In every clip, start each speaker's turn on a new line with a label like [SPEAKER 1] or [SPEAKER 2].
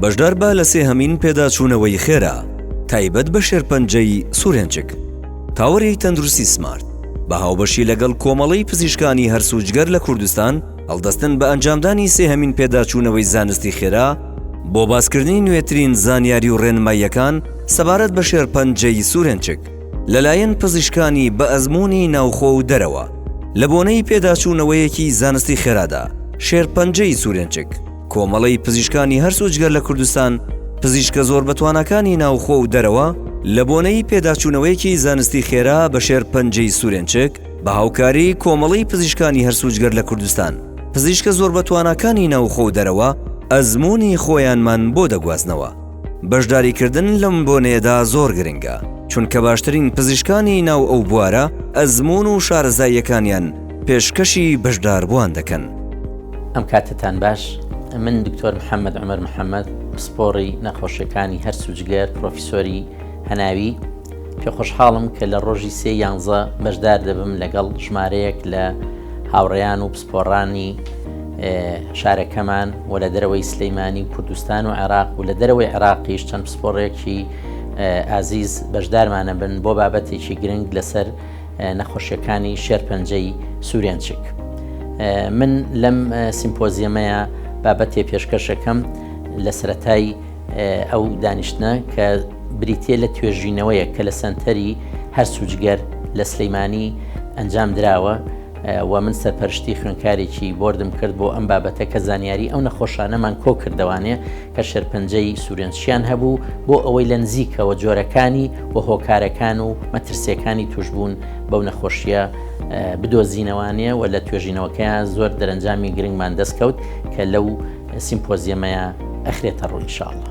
[SPEAKER 1] بەشداربە لە سێهەمین پێداچوونەوەی خێرا تایبەت بە شێرپەنجەی سورێنچک. تاوەری تەندروستی سمارت بە هاوبەشی لەگەڵ کۆمەڵەی پزیشکانی هەرس و جگەر لە کوردستان هەڵدەستن بە ئەنجامدانی سێهەمین پێداچوونەوەی زانستی خێرا بۆ باسکردنی نوێترین زانیاری و ڕێنماییەکان سەبارەت بە شێرپەنجەی سورێنچک لەلایەن پزیشکانی بە ئەزموونی ناوخۆ و دەرەوە لە بۆنەی پێداچوونەوەیەکی زانستی خێرادا شێرپەنجەی سورێنچک. کۆمەڵەی پزیشکانی هەرس و جگەر لە کوردستان، پزیشکە زۆر بەتواناکانی ناوخۆ و دەرەوە، لە بۆنەی پێداچوونەوەیەکی زانستی خێرا بە شێرپەنجەی سورێنچک، بە هاوکاری کۆمەڵەی پزیشکانی هەرس و جگەر لە کوردستان، پزیشکە زۆر بەتواناکانی ناوخۆ و دەرەوە ئەزموونی خۆیانمان بۆ دەگوازنەوە. بەشداریکردن لەم بۆنەیەدا زۆر گرنگە، چونکە باشترین پزیشکانی ناو ئەو بوارە ئەزموون و شارەزاییەکانیان پێشکەشی بەشداربووان دەکەن.
[SPEAKER 2] ئەم کاتەتان باش من دکتۆر محەممەد عمر محەممەد پسپۆڕی نەخۆشیەکانی هەرس و جگەر پرۆفیسۆری هەناوی پێ خۆشحاڵم کە لە ڕۆژی سێ یانزە بەشدار دەبم لەگەڵ ژمارەیەک لە هاوڕێیان و پسپۆڕانی شارەکەمان و لە دەرەوەی سلەیمانی و کوردستان و عێراق و لە دەرەوەی عێراقیش چەند پسپۆڕێکی ئازیز بەشدارمانە بن بۆ بابەتێکی گرنگ لەسەر نەخۆشیەکانی شێرپەنجەی سورێنچک. من لەم سیمپۆزیەمەیە بابەتێ پێشکەشەکەم لە سەتای ئەو دانیشتنە کە بریتە لە توێژینەوەیە کە لە سەنتەری هەر سوجگەر لە سلەیمانی ئەنجام دراوە و من سەرپەرشتی خوێنکارێکی بۆردم کرد بۆ ئەم بابەتە کە زانیاری ئەو نەخۆشانەمان کۆ کردەوانێ کە شێرپەنجەی سورێنچیان هەبوو بۆ ئەوەی لە نزیکەوە جۆرەکانی و هۆکارەکان و مەترسیەکانی توشبوون بەو نەخۆشیە بدۆزینەوانێ و لە توێژینەوەکەیان زۆر دەرەنجامی گرنگمان دەستکەوت کە لەو سیمپۆزیەمەیە ئەخرێتە ڕوو ان شاء اللە.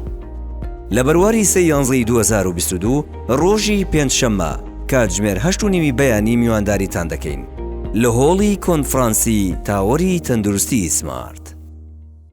[SPEAKER 1] لە بەرواری سێ یانزەی 2022 ڕۆژی پێنجشەممە کاتژمێر هەشت و نیوی بەیانی میوانداریتان دەکەین لە هۆڵی کۆنفرانسی تاوەری تەندروستی سمارت.